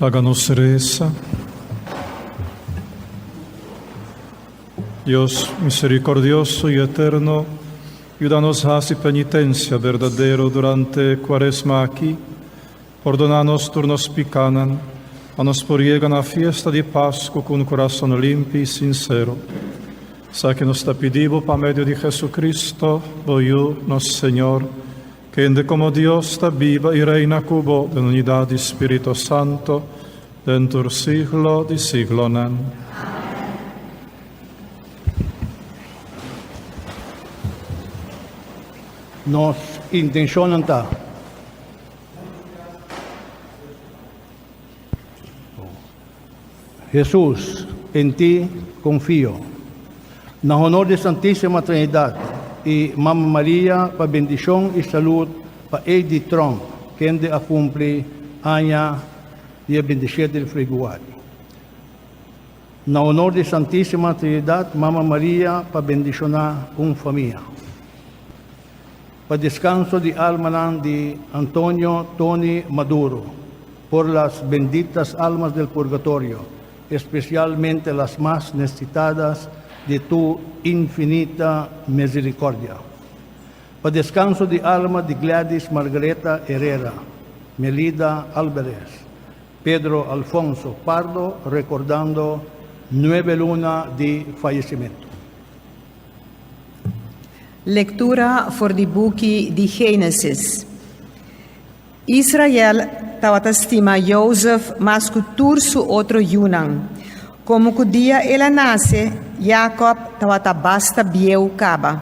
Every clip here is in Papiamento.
Laga nos resa. Dios misericordioso y eterno, yuda nos hasi penitencia berdadero durante cuaresma aki. Pordona nos tur nos picanan, pa nos por yega na fiesta di Pascu cu un corazon limpi y sincero. Esaki nos ta pidi bo pa medio di Jesucristo, bo Yu, nos Señor, kende como Dios ta biba y reina cu bo den unidad di Spirito Santo, den tur siglo di siglonan. Nos intencionnan ta. Jesús, en ti confío. Na honor di Santísima Trinidad y Mama Maria pa bendicion y salud pa Eddie Tromp, kende a cumpli aña dia 27 di februari. Na honor di Santísima Trinidad, Mama Maria pa bendiciona un famia. Pa descanso di almanan di Antonio Tony Maduro, por las benditas almas del purgatorio, especialmente las mas necesitadas de tu infinita misericordia. Pa descanso di alma di Gladys Margareta Herrera, Melida Alvarez, Pedro Alfonso Pardo recordando nuebe luna di fallecimento. Lektura for di buki di Génesis. Israel tabata stima Jozef mas ku tur su otro yunan. Komo ku dia el a nase, Jakòb tabata basta bieu kaba.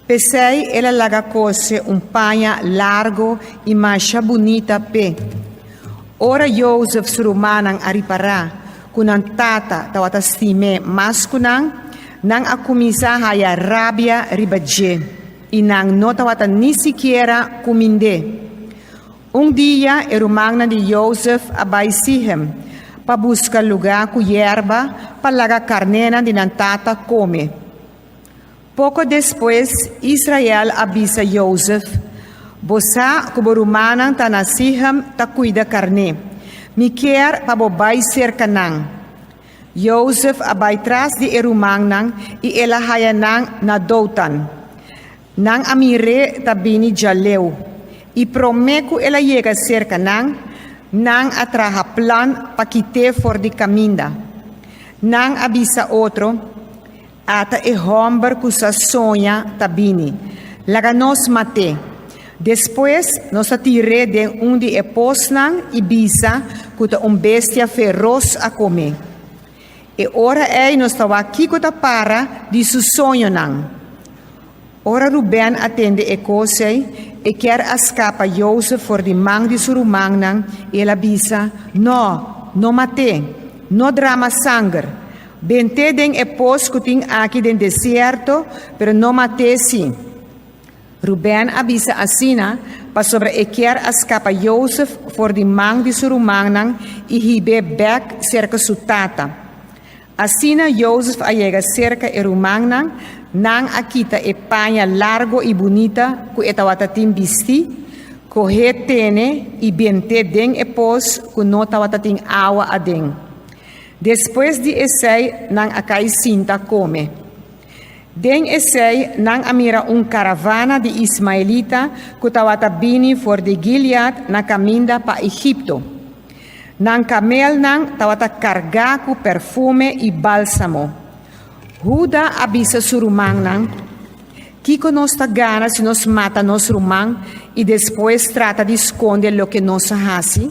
P'esei el a laga kose un paña largu i masha bunita p'e. Ora Jozef su rumannan a ripará ku nan tata tabata stim'é mas ku nan, nan a kuminsá haya rabia riba dje i nan no tabata ni sikiera kumind'é. Un dia e rumannan di Jozef a bai Sihem pa buska lugá ku yerba pa laga karnénan di nan tata kome. Poko despues, Israel a bisa Jozef, Bo sa ku bo rumannan ta na Sihem ta kuida karné. Mi kier pa bo bai serka nan. Jozef a bai tras di e rumannan i el a haya nan na Dotan. Nan a mir'é ta bini djaleu, i promé ku el a yega serka nan, nan a traha plan pa kit'é for di kaminda. Nan a bisa otro, Ata e hòmber ku sa soña ta bini. Laga nos mat'é. Despues nos ta tir'é den un di e posnan i bisa ku ta un bestia feros a kom'é. E ora ei nos ta wak kiko ta para di su soñonan. Ora Ruben a tende e kos ei, e kier a skapa Jozef for di man di su rumannan i el a bisa, No, no mat'é! No drama sanger! Bent'é den e pos ku tin aki den desierto, pero no mat'é sí. Ruben a bisa asina pasobra e kier a skapa Jozef for di man di su rumannan i hib'é bèk serka su tata. Asina Jozef a yega serka e rumannan, nan a kita e paña largo i bunita ku e tabata tin bistí, koh'é tene i bent'é den e pos ku no tabata tin awa aden. Despues di esei nan a kai sinta kome. Den esei nan a mira un karavana di ismaelita ku tabata bini for di Gilead na kaminda pa Egipto. Nan kamelnan tabata kargá ku perfume i bálsamo. Huda a bisa su rumannan, Kiko nos ta gana si nos mata nos ruman i despues trata di skonde loke nos a hasi?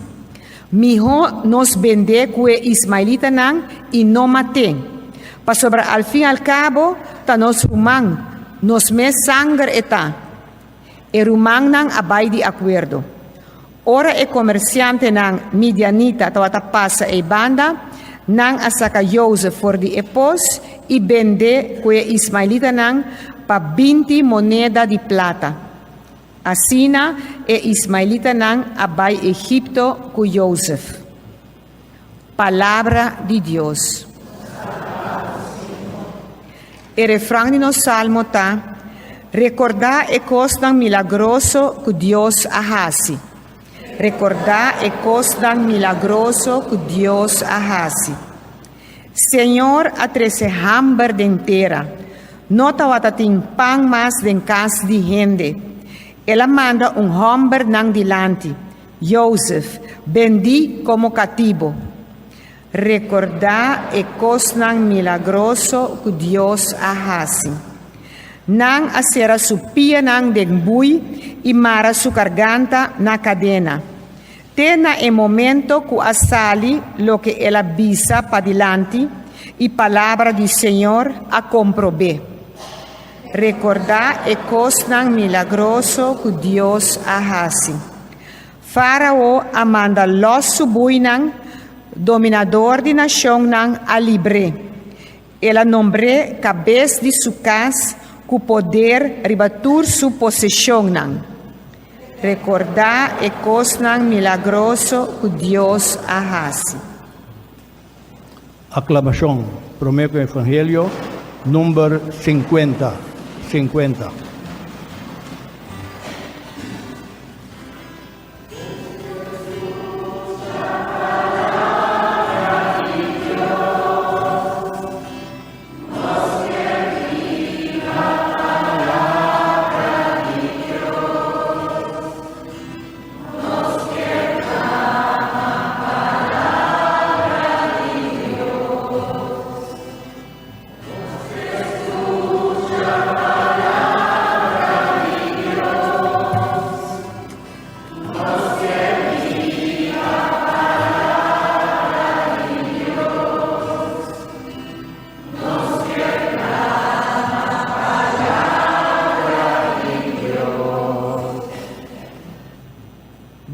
Mihó nos bend'é ku e ismaelitanan i no mat'é, pasobra al fin al kabo ta nos ruman, nos mes sanger e ta. E rumannan a bai di akuerdo. Ora e komersiantenan midianita tabata pasa ei banda, nan a saka Jozef for di e pos i bend'é ku e ismaelitanan pa 20 moneda di plata. Asina e ismaelitanan a bai Egipto ku Jozef. Palabra di Dios. E refran di nos salmo ta, Rekordá e kosnan milagroso ku Dios a hasi. Rekordá e kosnan milagroso ku Dios a hasi. Señor a trese hamber den tera. No tawata tin pan mas den kas di hende. El a manda un hòmber nan dilanti, Jozef, bendí komo katibu. Rekordá e kosnan milagroso ku Dios a hasi. Nan a sera su pianan den bui i mara su karganta na kadena, te na e momento ku a sali loke el a bisa padilanti i palabra di Señor a komprob'é. Rekordá e kosnan milagroso ku Dios a hasi. Fárao a manda lòs su buinan, dominador di nashonnan a libr'é. El a nombr'é kabes di su kas ku poder riba tur su poseshonnan. Rekordá e kosnan milagroso ku Dios a hasi. Aklamashon, Promé ku Evangelio, number 50, 50.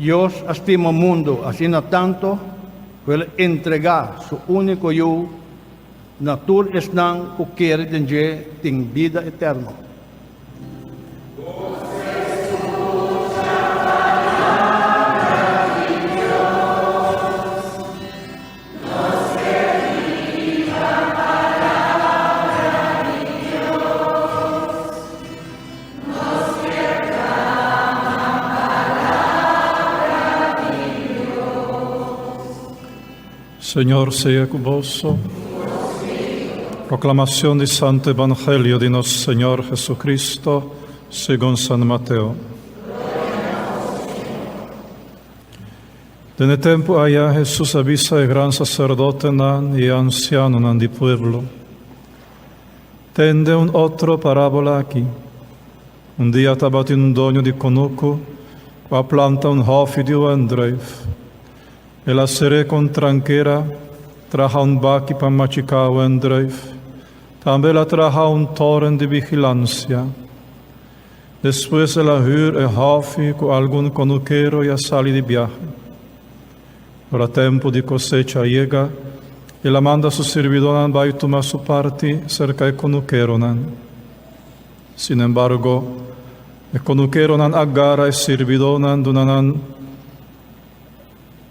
Dios a stima mundu asina tantu ku el a entregá su úniko Yu na tur esnan ku kere den dje tin bida eterno. Señor sea cu boso. Proclamación di Santo Evangelio di nos Señor Jesucristo según San Mateo. Den e tempu aya Hesus a bisa e gran saserdotenan i e ansianonan di pueblo, Tende un otro parábola aki. Un dia tabatin un doño di kunuku ku a planta un hòfi di wendrùif. El a ser'é ku un trankera, traha un baki pa machiká wendrùif. Tambe el a traha un toren di vigilansia. Despues el a hür e hòfi ku algun konukero i a sali di biahe. Ora tempu di kosecha a yega, el a manda su sirbidónan bai tuma su parti serka e konukeronan. Sinembargo, e konukeronan a gara e sirbidónan duna nan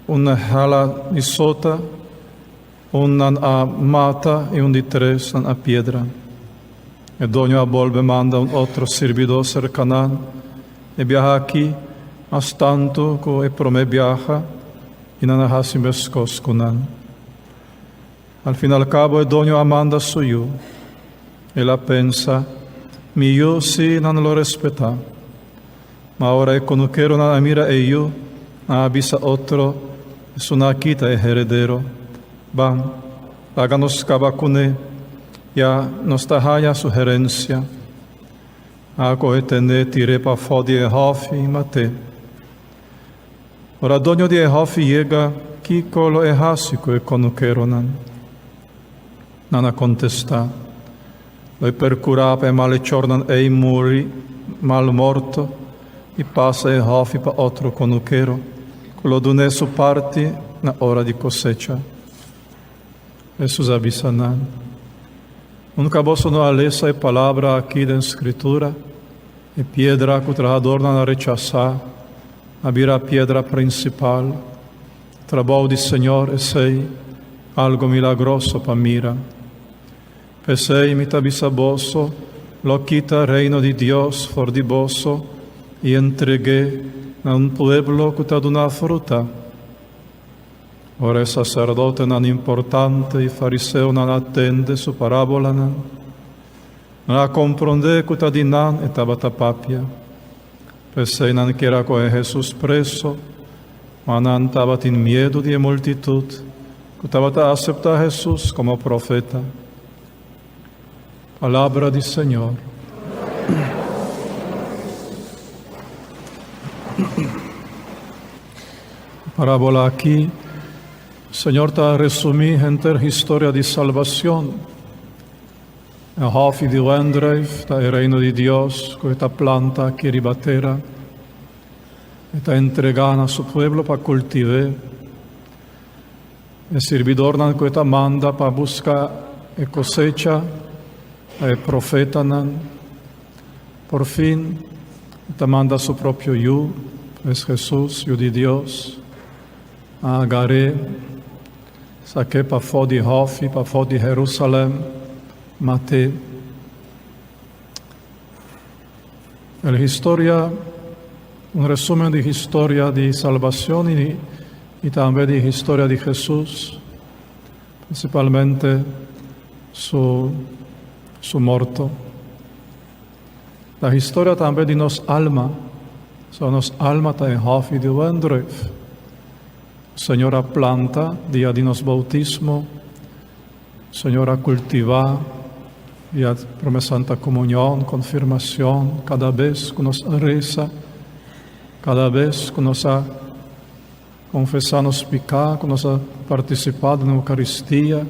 un hala di sota, Un nan a mata i un di tres nan a piedra. E doño a bolbe manda un otro sirbidó serka nan, e biaha aki mas tantu ku e promé biaha, i nan a hasi meskos ku nan. Al fin al kabo e doño a manda su yu. El a pensa, Mi yu sí nan lo respetá. Ma ora e konukeronan a mira e yu, nan a bisa otro, Esun aki ta e heredero. Ban, laga nos kaba kuné, ya nos ta haña su herensia. Nan a kohe ten'é tir'é pafó di e hòfi i mat'é. Ora doño di e hòfi yega, kiko lo e hasi ku e konukeronan? Nan a kontestá, Lo e perkurá pa e malechornan ei muri mal morto i pasa e hòfi pa otro konukero, ku lo dun'é su parti na ora di kosecha. Hesus a bisa nan, Nunka boso no a lesa e palabra akí den Skritura, E piedra ku trahadornan a rechasá a bira piedra prinsipal. Trabou di Señor esei, algu milagroso pa mira. P'esei mi ta bisa boso, lo kita Reino di Dios for di boso i entreg'é Na un pueblo ku ta duna fruta. Ora e saserdotenan importante i fariseonan a tende su parábolanan, nan a komprondé ku ta di nan e tabata papia. P'esei nan kier a kohe Hesus preso, ma nan tabatin miedu di e multitut ku tabata aseptá Hesus komo profeta. Palabra di Señor. Parábola aki, Señor ta resumí henter historia di salbacion. E hofi di wendruif ta e reino di Dios cu e ta planta aki riba tera. E ta entregá na su pueblo pa cultiv'é. E sirbidornan ku e ta manda pa buska e kosecha ta e profetanan. Por fin, e ta manda su propio Yu, pues Hesus, Yu di Dios, a agar'é, sak'é pafó di hòfi, pafó di Herusalèm, mat'é. El historia, un resumen di historia di salbacion y, y tambe di historia di Jesús, principalmente su, su morto. La historia tambe di nos alma, so nos alma ta e hofi di wendruif. Señor a planta dia di nos bautismo, Señor a cultiva y a Prome Santa Comunion, Confirmacion, cada bes cu nos a reza, cada bes cu nos a confesa nos pica, cu nos a participa den Eucaristia,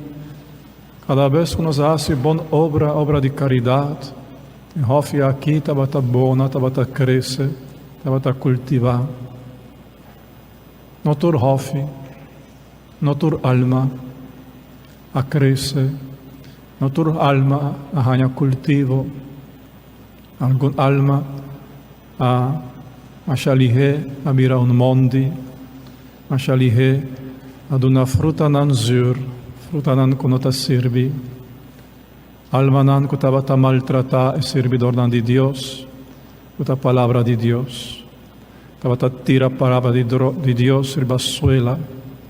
cada bes cu nos a haci bon obra, obra di caridad, e hofi aki tabata bona, tabata crece, tabata cultiva. No tur hofi. No tur alma a krese, no tur alma a haña kultivo. Algun alma a masha lihé a bira un mondi, masha lihé a duna frutanan zür, frutanan ku no ta sirbi. Almanan ku tabata maltratá e sirbidornan di Dios, ku ta Palabra di Dios. Tabata tira Palabra di di Dios riba suela,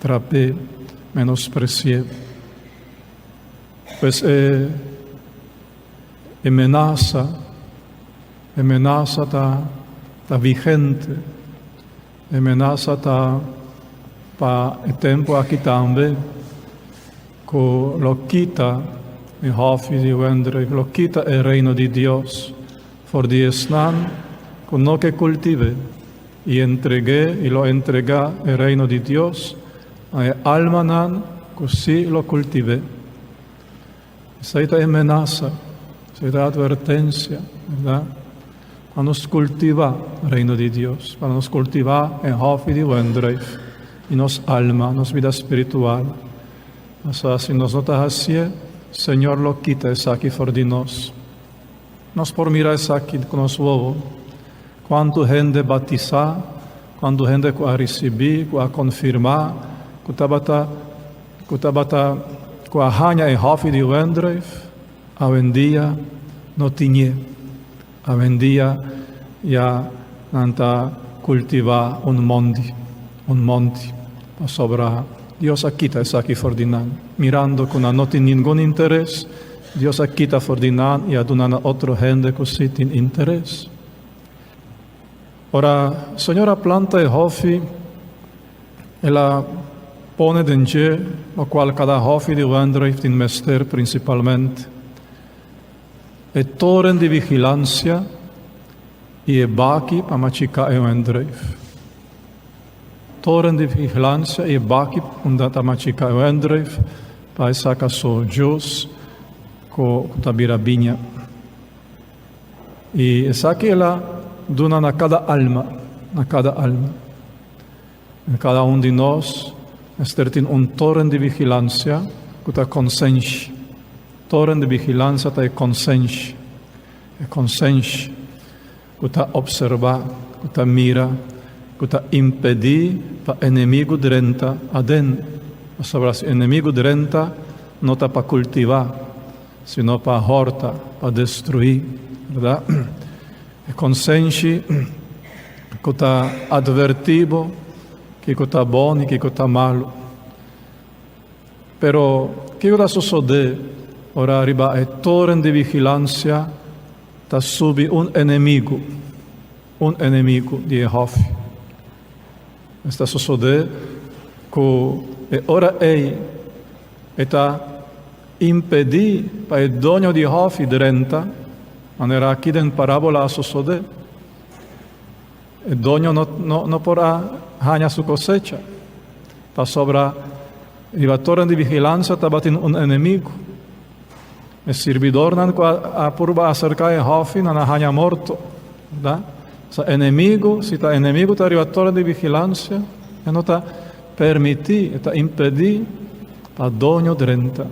trap'é, menospresi'é. Pues e e menasa, e menasa ta ta vigente, e menasa ta pa e tempu aki tambe ku lo kita e hòfi di wendrùif, lo kita e reino di Dios. For di esnan ku no ke kultiv'é i entreg'é i lo entregá e Reino di Dios na e almanan ku sí lo kultiv'é. Esei ta e menasa, esei ta e atvertensia, bèrdat? Pa nos kultivá Reino di Dios, pa nos kultivá e hòfi di wendrùif di nos alma, nos bida spiritual. Pasobra si nos no ta hasié, Señor lo kita esaki for di nos. Nos por mira esaki ku nos wowo, kuantu hende batisá, kuantu hende ku a risibí, ku a konfirmá, ku tabata, ku tabata, ku a haña e hòfi di wendrùif, awendia no tin'é. Awendia ya nan ta kultivá un mondi, un monti, pasobra Dios a kita esaki for di nan, mirando ku nan no tin ningun interes. Dios a kita for di nan i a duna na otro hende ku sí tin interes. Ora Señor a planta e hòfi, El a pone den dje lokual kada hòfi di wendruif tin mester prinsipalmente, e toren di vigilansia i e baki pa machiká e wendruif. Toren di vigilansia i e baki unda ta machiká e wendruif pa e saka su jus ku ta bira biña. I esaki el a duna na kada alma, na kada alma. En kada un di nos mester tin un toren di vigilansia ku ta konsenshi. Toren di vigilansia ta e konsenshi, e konsenshi. Ku ta opservá, ku ta mira, ku ta impedí pa enemigu drenta aden. Pasobra si enemigu drenta, no ta pa kultivá, sino pa hòrta, pa destruí, bèrdat? E konsenshi, ku ta atvertí bo kiko ta bon i kiko ta malu. Pero kiko ta sosodé ora riba e toren di vigilansia ta subi un enemigu, un enemigu di e hòfi? Esta sosodé ku e ora ei e ta impedí pa e doño di hòfi drenta, manera aki den parábola a sosodé. E doño no, no, no por a haña su kosecha, pasobra riba toren di vigilansia tabatin un enemigu. E sirbidornan ku a, a purba aserká e hòfi, nan a haña morto. Da? Sa enemigu, si ta enemigu ta riba toren di vigilansia, e no ta permití, e ta impedí pa doño drenta,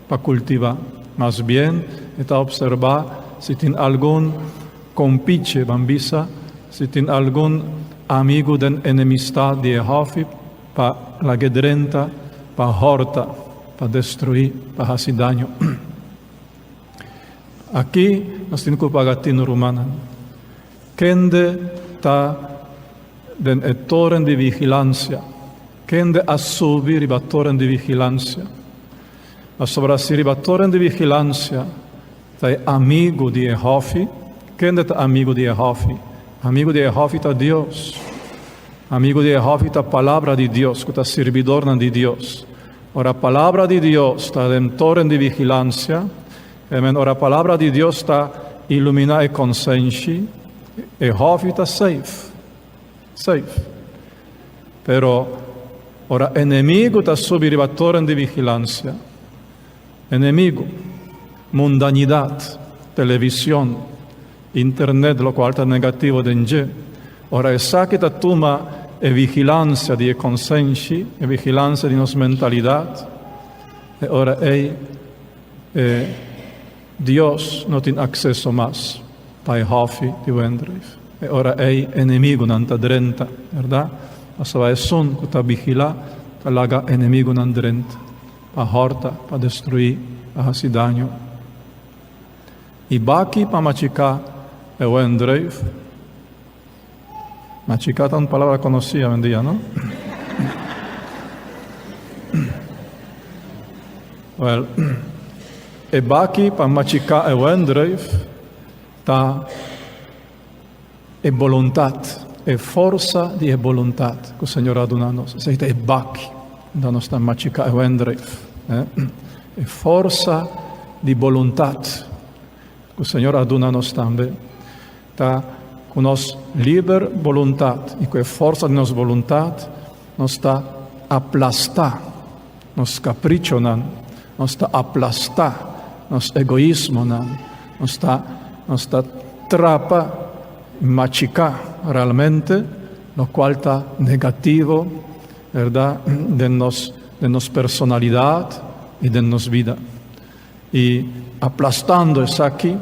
pa kultivá. Mas bien, e ta opserbá si tin algun kompiche, ban bisa, si tin algun amigu den enemistat di e hòfi, pa lag'é drenta, pa hòrta, pa destruí, pa hasi daño. Aki nos tin ku paga tinu, rumannan. Kende ta den e toren di vigilansia? Kende a subi riba toren di vigilansia? Pasobra si riba toren di vigilansia ta e amigu di e hòfi, kende ta amigu di e hòfi? Amigu di e hòfi ta Dios. Amigu di e hòfi ta Palabra di Dios, ku ta sirbidornan di Dios. Ora Palabra di Dios ta den toren di vigilansia, amen, ora Palabra di Dios ta iluminá e konsenshi, e hòfi ta safe. Safe. Pero ora enemigu ta subi riba toren di vigilansia, enemigu, mundanidat, television, internet, lokual ta negativo den dje, ora esaki ta tuma e vigilansia di e konsenshi, e vigilansia di nos mentalidat, e ora ei e Dios no tin akseso mas pa e hòfi di wendruif. E ora ei enemigunan ta drenta, bèrdat? Pasobra esun ku ta vigilá ta laga enemigunan drenta pa hòrta, pa destruí, pa hasi daño. I baki pa machiká e wendruif. Machiká ta un palabra konosí awendia, no? Wèl, e baki pa machiká e wendruif ta e boluntat, e forsa di e boluntat ku Señor a duna nos. Esei ta e baki unda nos ta machiká e wendruif. E forsa di boluntat ku Señor a duna nos tambe. Ta ku nos liber boluntat i ku e forsa di nos boluntat nos ta aplastá nos kaprichonan, nos ta aplastá nos egoismonan, nos ta nos ta trapa i machiká realmente lokual ta negativo, bèrdat, den nos den nos personalidat i den nos bida. I aplastando esaki,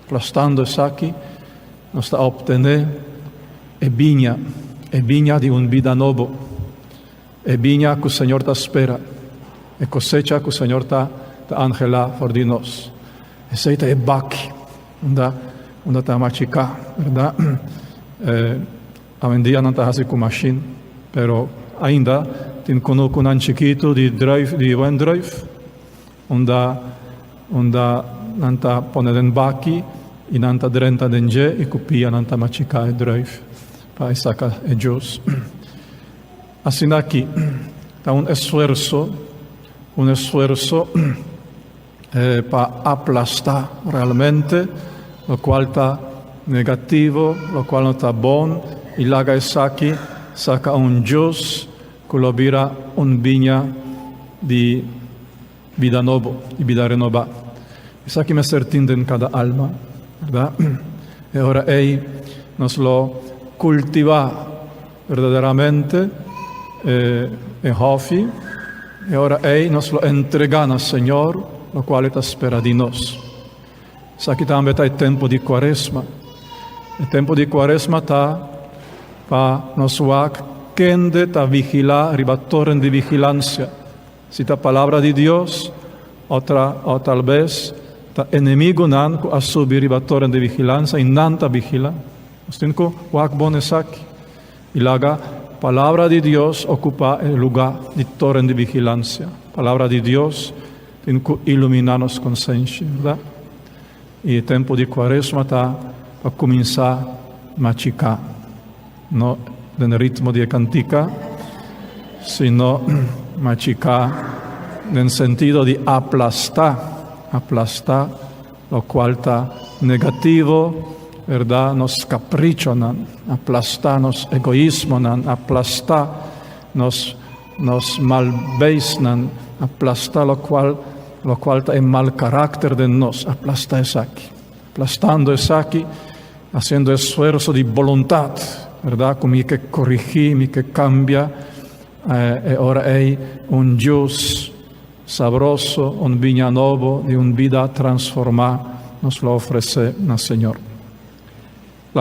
aplastando esaki, nos ta obtené e biña, e biña di un bida nobo, e biña ku Señor ta spera, e kosecha ku Señor ta ta anhelá for di nos. Esei ta e baki unda unda ta machiká, bèrdat? Awendia nan ta hasi ku mashin, pero ainda tin kunukunan chikitu di druif, di wendruif. Unda unda nan ta pone den baki i nan ta drenta den dje i ku pia nan ta machiká e druif pa e saka e jus. Asina aki ta un esfuerso, un esfuerso pa aplastá realmente lokual ta negativo, lokual no ta bon i laga esaki saka un jus Ku lo bira un biña di bida nobo, di bida renobá. Esaki mester tin den kada alma, bèrdat? E ora ei nos lo kultivá berdaderamente e hòfi, e ora ei nos lo entregá na Señor lokual e ta spera di nos. Esaki tambe ta e tempu di Kuaresma. E tempu di Kuaresma ta pa nos wak kende ta vigilá riba toren di vigilansia, si ta Palabra di Dios o tra o talbes ta enemigunan ku a subi riba toren di vigilansia i nan ta vigilá. Nos tin ku wak bon esaki. I laga Palabra di Dios okupá e lugá di toren di vigilansia. Palabra di Dios tin ku iluminá nos konsenshi, bèrdat? I e tempu di Kuaresma ta pa kuminsá machiká, no den ritmo di e kantika, sino machiká den sentido di aplastá, aplastá lokual ta negativo, bèrdat, nos kaprichonan, aplastá nos egoismonan, aplastá nos nos mal beisnan, aplastá lokual lokual ta e mal karakter den nos, aplastá esaki. Aplastando esaki, hasiendo esfuerso di boluntat, bèrdat, ku mi ke korigí, mi ke kambia, e ora ei un jus sabroso, un biña nobo di un bida transformá nos lo ofresé na Señor.